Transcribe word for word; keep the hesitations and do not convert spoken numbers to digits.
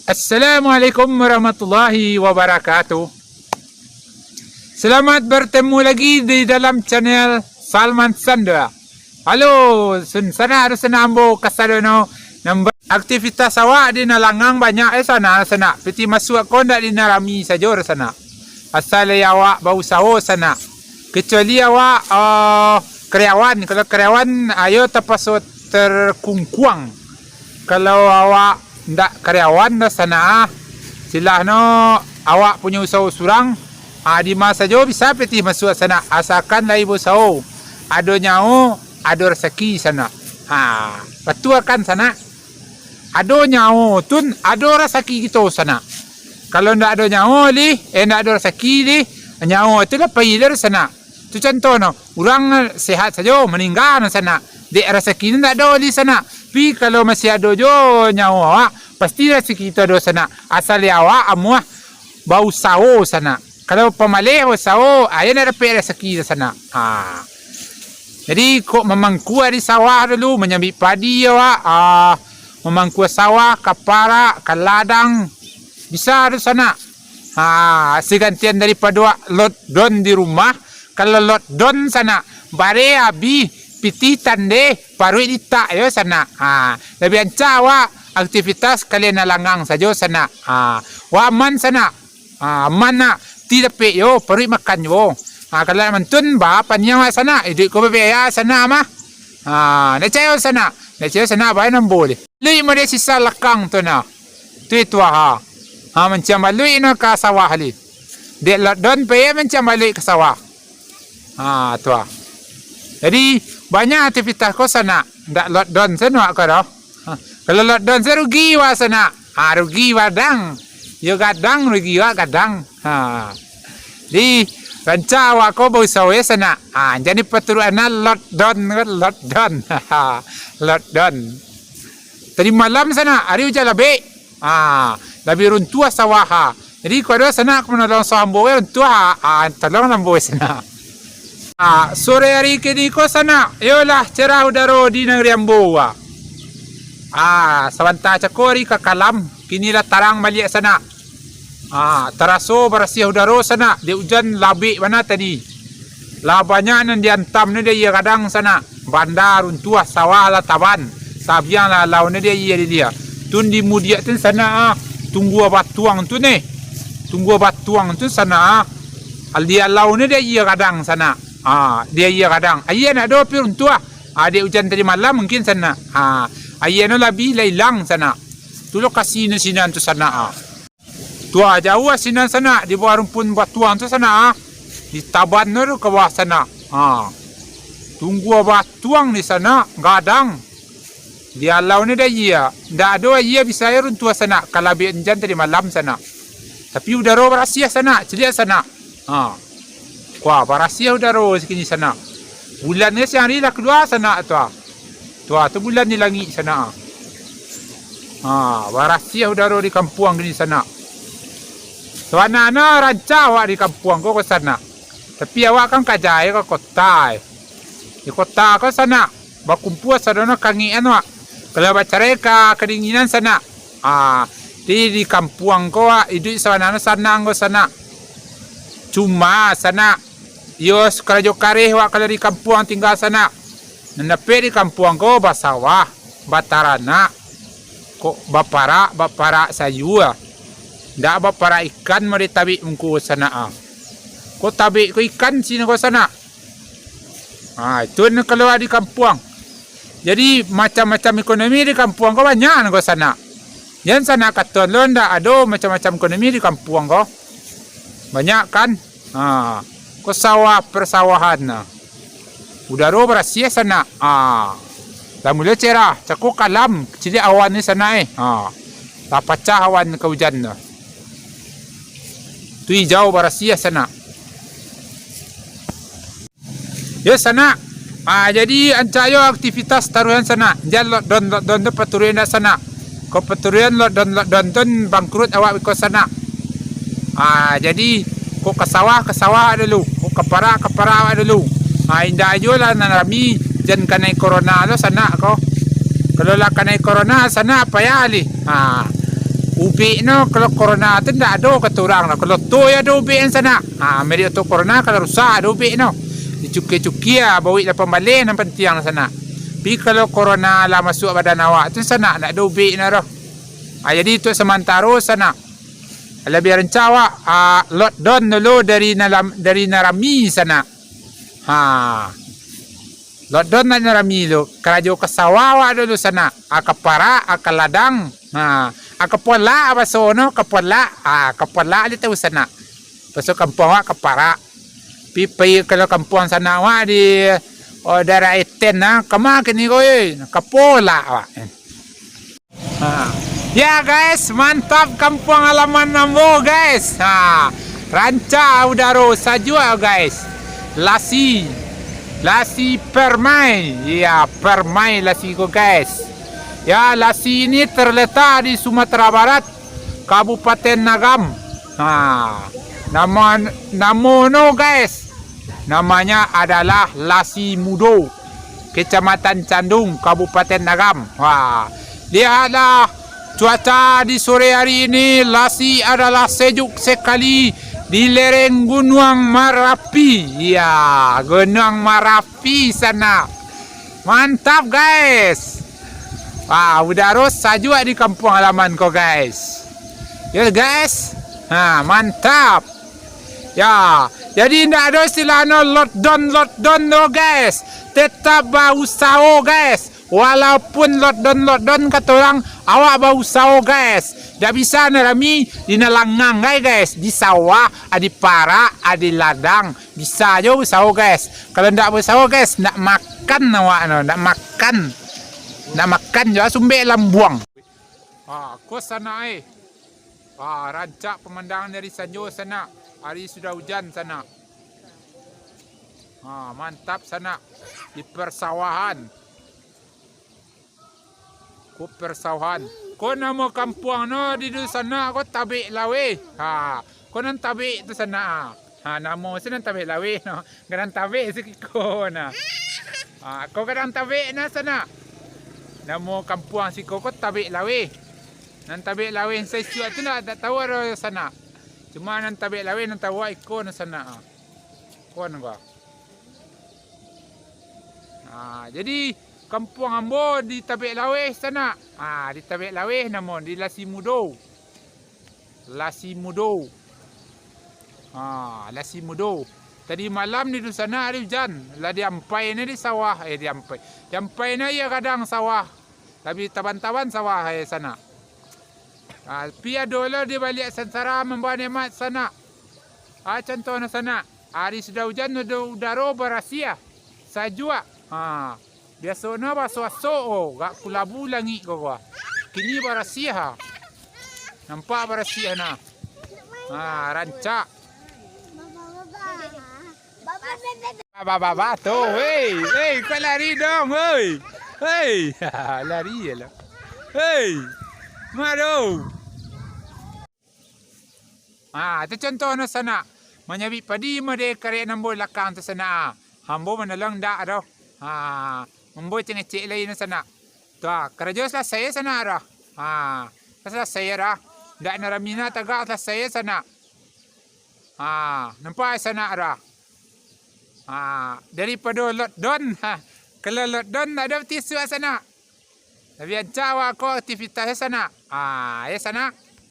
Assalamualaikum warahmatullahi wabarakatuh. Selamat bertemu lagi di dalam channel Salman Sanda. Halo, sun-, sanak-sanak ambo kasadonyo, nan ba-, aktivitas awak di nan langang banyak, eh, sanak-sanak. Pitih masuak ko ndak di nan rami sajo, sanak. Asal awak bausaho, sanak. Kecuali awak, eh, karyawan. Kalau karyawan, ayo tapaso terkungkuang. Kalau awak ndak karyawan doh, sanak, ah, silahnyo awak punyo usaho surang, ah, di ma sajo bisa pitih masuak, sanak, asakan lai bausaho. Ado nyawo, ado rasaki, sanak. Ha, batua kan, sanak? Ado nyawo tun, ado rasaki kito, sanak. Kalau ndak ado nyawo lih, eh, ndak ado rasaki lih, nyawo tu lah pai lih, sanak. Tu contoh no, urang sehat sajo, maningga no, sanak. Dek rasaki ni ndak ado lih, sanak. Tapi kalau masih ado jo nyawo awak, pasti rasaki tu ado, sanak. Asal awak amuah bausaho, sanak. Kalau pamaleh bausaho, ayo ndak dapek rasaki tu, sanak. Ha. Jadi, kok mamangkua di sawah dulu, manyambik padi awak, ah, mamangkua sawah, ka parak, ka ladang, bisa tu, sanak. Ha, sagantian daripado awak lockdown di rumah, kalau lockdown, sanak, bareh abih, pitih tandeh, paruik litak yo, sanak. Ha, labiah rancak awak aktivitas kalian nan langang sajo, sanak. Ha, wak aman, sanak. Ha, aman nak, ti dapek yo, paruik makan juo. Ha, kalau nak mantun, ba paniang awak, sanak, iduik ko babiaya, sanak, mah. Ha, ndak cayo, sanak, ndak cayo, sanak, ba nan boleh. Luik mode sisa lakang tu nah. Tu itu, ha. Ha, manciang baluik no ka sawah li. Dek lockdown pe manciang baluik ka sawah. Ha, tu ah. Jadi, banyak aktivitas ko, sanak. Ndak lockdown sajo ko doh. Ha, kalau lockdown sajo rugi wak, sanak. Ha, rugi wak gadang. Yo gadang, rugi wak gadang. Ha. Jadi, rancak awak ko bausaho yo, sanak. Ha, jan dipaturuik an lockdown, lockdown. Lockdown. Tadi malam, sanak, ari ujan labek. Ah, labiah runtuah sawah, ha. Jadi, kok ado sanak ka manolong sawah ambo, runtuah, ha. Ah, tolong ambo, sanak. Ah, sore hari kini ko, sanak, iyolah cerah udaro di nagari ambo, ha. Ah, sabanta cako ari ka kalam, kini lah tarang baliak, sanak. Ah, taraso barasiah udaro, sanak, dek ujan labek bana tadi. Lah banyak nan diantam ni dek aia gadang, sanak. Banda runtuah, sawah lah taban. Sabiang lah alau ni dek aia di dia. Tun di mudiak tun, sanak, ah. Tunggua batuang tu ni. Tunggua batuang tu, sanak, ah. Di alau ni dek aia gadang, sanak. Ah, dek aia gadang. Aia ndak ado, tapi runtuah. Ah, dek ujan tadi malam mungkin, sanak. Ah, aia no labiah lah ilang, sanak. Tu lokasi ni sinan tu, sanak, ah. Tu ah, jauah sinan, sanak, di bawah rumpun batuang tu, sanak, ah. Di taban tu ka bawah, sanak. Ha. Tunggua batuang di, sanak, gadang. Di alau ni dek aia. Ndak ado aia bisa aia runtuah, sanak, ka labek ujan tadi malam, sanak. Tapi udaro barasiah, sanak, caliak, sanak. Ha. Kuah, barasiah udaro sakini, sanak. Bulan ni siang hari lah kalua, sanak, tu ah. Tu ah, tu bulan di langik, sanak, ah. Ha, barasiah udaro di kampuang kini, sanak. Sabananyo rancak awak di kampuang ko, ko, sanak. Tapi awak kan kaja ka kota, eh. Di kota ko, sanak, bakumpua sadono kangekan awak. Kalau bacarai ka kadinginan, sanak. Ah, di, di kampuang ko, ah, iduik sabananyo sanang ko, sanak. Cuma, sanak, iyo, karajo kareh wak kalau di kampuang tingga, sanak. Nan dapek di kampuang ko basawah, bataranak, kok baparak, baparak sayua. Ndak baparak ikan mode tabek mungko, sanak, ah. Ko tabek ko ikan sinan ko, sanak. Ha, itu nan kalua di kampuang. Jadi, macam-macam ekonomi di kampuang ko banyak nan ko, sanak. Jan sanak kato lo, ndak ado macam-macam ekonomi di kampuang ko. Banyak kan? Ha, ko sawah persawahan, nah. Udaro barasiah, sanak. Ha. Lah mulai cerah, cako kalam, caliak awan ni, sanak, eh. Ha. Lah pacah awan ka ujan tu. Tu ijau barasiah, sanak. Yo, sanak. Ah, jadi, rancak yo aktivitas taruihan, sanak. Jan lockdown, lockdown tu paturuihan dah, sanak. Kok paturuihan lockdown, lockdown tu bangkrut awak biko, sanak. Ah, jadi, kok ka sawah, ka sawah dulu. Kok ka parak, ka parak awak dulu. Ah, indak ajo lah nan rami, jan kanai corona lo, sanak, ko. Kalau lah kanai corona, sanak payah lih. Ha. Ubek no, kalau corona tu ndak ado kato urang no. Kalau tu yo ado ubek no sanak. Ha, mari tu corona kalau rusak ado ubek no. Dicukia-cukia, bauik lapan baleh nan pantiang sanak. Tapi kalau corona lah masuak badan awak tu sanak, ndak ado ubek no doh. Ha, jadi tu samantaro sanak. Labiah rancak awak, ah, lockdown dulu dari nalam, dari nan rami sanak. Ha. Lockdown dari nan rami tu, karajo ka sawah awak dulu sanak. Ah, ka parak, ah, ka ladang. Ha. Ah, ka polak baso no, ka polak. Ah, ka polak di tau sanak. Baso kampuang awak ka parak. Pi, pai kalau kampuang sanak awak di, oh, daerah Eten nah, kama kini ko, eh? Ka polak awak. Ha. Ya guys, mantap kampuang halaman ambo guys. Ha. Rancak udaro, sajuak guys. Lasi. Lasi permai. Ya, permai lasi ko guys. Ya, lasi ini terletak di Sumatera Barat, Kabupaten Agam. Ha. Nama, namo no guys, namanya adalah Lasi Mudo, Kecamatan Candung, Kabupaten Agam. Wah, lihatlah cuaca di sore hari ini, lasi adalah sejuk sekali di lereng Gunuang Marapi. Ya, Gunuang Marapi sanak. Mantap, guys. Wah, udaro sajuak di kampuang halaman ko, guys. Ya, guys. Ha, mantap. Ya, jadi indak ado istilah no lockdown, lockdown no, guys. Tetap bausaho, guys. Walaupun lockdown, lockdown kato urang, awak bausaho, guys. Ndak bisa nan rami di nan langang, guys. Di sawah, di parak, di ladang. Bisa jo bausaho, guys. Kalau ndak bausaho, guys, ndak makan awak no, ndak makan. Ndak makan jo, sumbek lambuang. Ha, ko sanak, eh. Ha, rancak pamandangan dari sanjo sanak. Hari sudah hujan sanak. Ha, mantap sanak. Di persawahan. Ko persawahan. Ko namo kampuang no di dusanak ko Tabek Laweh. Ha, ko nan tabek tu sanak. Ha, namo se nan Tabek Laweh no. Gadang tabek siko nah. Ha, ko gadang tabek nah sanak. Namo kampuang siko ko Tabek Laweh. Nan Tabek Laweh saisuak tu ndak, ndak tau ado sanak. Cuma nan Tabek Laweh nan tau iko nah sanak. Ko nan ko. Ha, jadi kampuang ambo di Tabek Laweh sanak. Ha, di Tabek Laweh namo, di Lasi Mudo. Lasi Mudo. Ha, Lasi Mudo. Tadi malam di dusanak ado hujan, lah diampai nyo di sawah, eh, diampai. Diampai nyo iyo gadang sawah. Tapi taban-taban sawah, eh, sanak. Ha, pi ado lo di baliak sansara mambao nikmat sanak. Ha, contoh no sanak. Hari sudah hujan, udo-, udaro barasiah. Sajuak. Ha. Biaso no baso-aso ko, gak kulabu langik ko, ko. Kini barasiah, ha. Nampak barasiah nah. Ha, rancak. Baba, baba, tu, hei, hei, kau lari dong, hei. Hei, lari je lah. Hei, mado. Ha, tu contoh no sanak. Manyabik padi mode karek nan ambo lakang tu sanak. Ambo manolong ndak doh. Ha, ambo cengecek lai no sanak. Tu, ha, karajo salasai sanak doh. Ha, salasai doh. Ndak nan rami nah tagak salasai sanak. Ha, nampak sanak doh. Ha, daripado lockdown, ha. Kalau lockdown ndak ado batisuak sanak. Tapi rancak awak ko aktivitas sanak. Ha, yo sanak.